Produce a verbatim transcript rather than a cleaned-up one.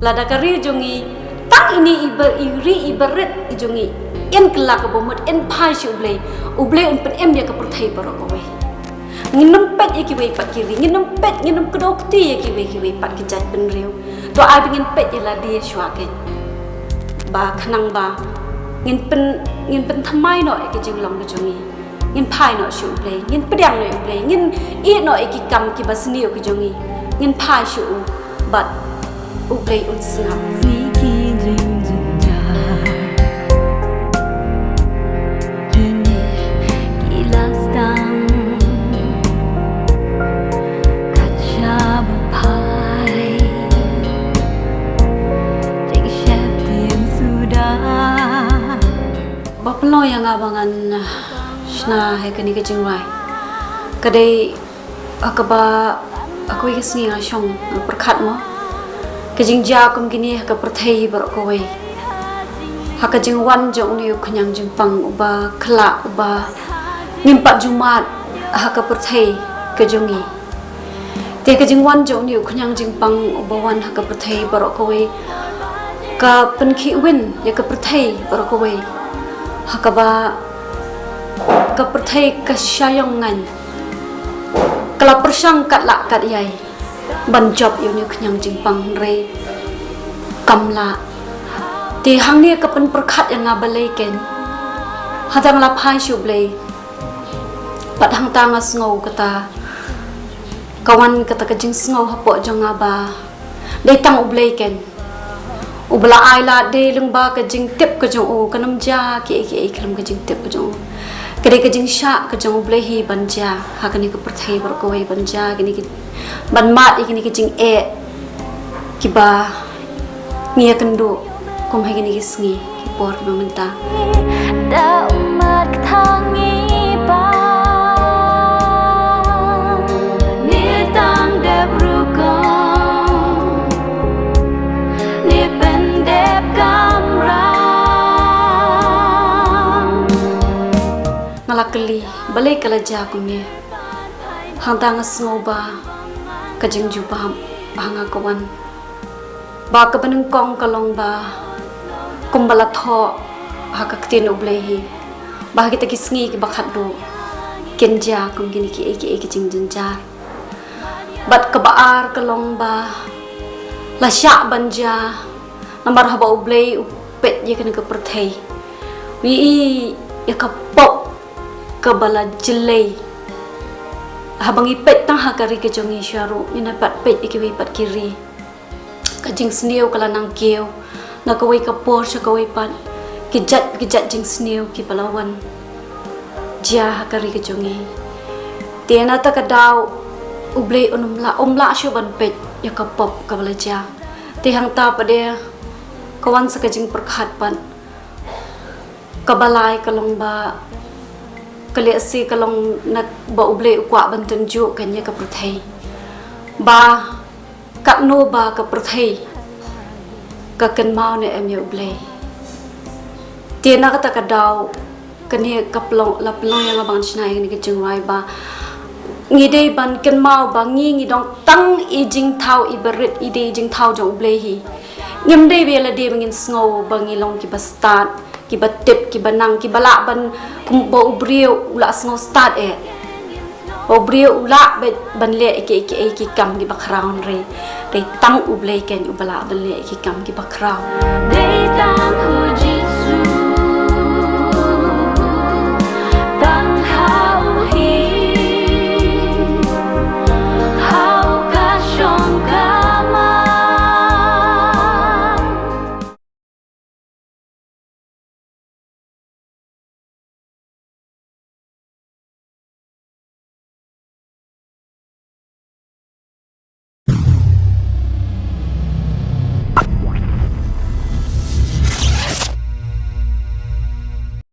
Lada ka ri jong ngi, tang ine i ba, i ri i barit i jong ngi, yn kylla ka bamut, yn phai sha U Blei, U Blei un pynim ïa ka pyrthei baroh kawei. Ngin ym peit ïa kiwei pat ki ri, ngin ym peit, ngin ym kdew kti ïa kiwei kiwei pat ki jaitbynriew. To ai ba ngin peit ïa lade shuwa kein. Ba khnang ba ngin pyn, ngin pynthymmai noh ïa ka jinglong ka jong ngi. Ngin phai noh sha U Blei, ngin pdiang noh ïa U Blei, ngin ïeh noh ïa ki kam kiba sniew ka jong ngi. Ngin phai sha U, bad U Blei un sngap. Sneaky jingjynjar. Kine ki la sdang kat shaba phai. Jingsheptieng suda. Ba pynlong ïa nga ba ngan, ah, shna ha kane ka jingrwai. Ka dei, ah, kaba, ah, kawei ka sngi nga shong, nga pyrkhat mo. Ka jingjia kum kine ha ka pyrthei baroh kawei. Ha ka jingwan jong une u khñiang jingpang uba khlak uba ngim pat ju mad ha ka pyrthei ka jong ngi. Te ka jingwan jong une u khñiang jingpang uba wan ha ka pyrthei baroh kawei ka pynkhih win ïa ka pyrthei baroh kawei. Ha kaba ka pyrthei ka shah ïong ngan. Ka la pyrshang kat lah kat ïai ban jop ïa une u khñiang jingpang hynrei kam lah. Te hangne ka pynpyrkhat ïa nga balei kein. Hangta nga la phai sha U Blei. Bad hangta nga sngew kata ka wan kata ka jingsngew hapoh jong nga ba dei tang U Blei kein uba la ai lad, dei lyngba ka jingtip ka jong u, kan ym jia kiei kiei khlem ka jingtip ka jong u. Ka dei ka jingshah ka jong U Blei hi ban jia ha kane ka pyrthei baroh kawei, ban jia kine ki, ban mad ïa kine ki jingeh kiba ngi ïakynduh kum ha kine ki sngi ki por kiba mynta. Da ummat ka thang ngi ba ne tang dep rukom ne pyndep kamram. Nga la kylli balei ka la jia kumne. Hangta nga sngew ba ka jingjubab ha nga ka wan. Ba kaba nyngkong ka long ba kumba la thoh ha ka ktien U Blei hi ba ha kita ki sngi kiba khatduh kin jia kum kine kiei kiei ki jingjynjar. Bad kaba ar ka long ba la shah ban jia namar haba U Blei u peit ïa kane ka pyrthei, u ïohi ïa ka pop kaba la jlei. Haba ngi peit tang ha ka ri ka jong ngi shuwa ruh, ngin ym pat peit ïa kiwei pat ki ri. Ka jingsniew ka la nang kiew na kawei ka por sha kawei pat, ki jait ki jait jingsniew kiba la wan jia ha ka ri ka jong ngi. Te na kata ka daw U Blei un ym lah, um lah shuh ban peit ïa ka pop kaba la jia. Te hangta pat de ka wan sa ka jingpyrkhat pat. Kaba lai ka long ba ka lehse ka long na ba U Blei u kwah ban tynjuh kane ka pyrthei. Ba katno ba ka pyrthei ka kynmaw ne em ïa U Blei. Te na kata ka daw kane ka pynlong, la pynlong ïa nga ba ngan shna ïa kane ka jingrwai ba ngi dei ban kynmaw ba ngi ngi dong tang i jingthaw iba rit, i dei i jingthaw jong U Blei hi. Ngim dei ba ïa lade ba ngin sngew ba ngi long kiba stad, kiba tip, kiba nang, kiba lah ban, kum ba u briew u lah sngew stad eh. Ba u briew u lah ban, ban leh ïa ki, ïa ki, ïa ki kam kiba khraw, hynrei dei tang U Blei kein uba lah ban leh ïa ki kam kiba khraw. Dei tang U Jisu.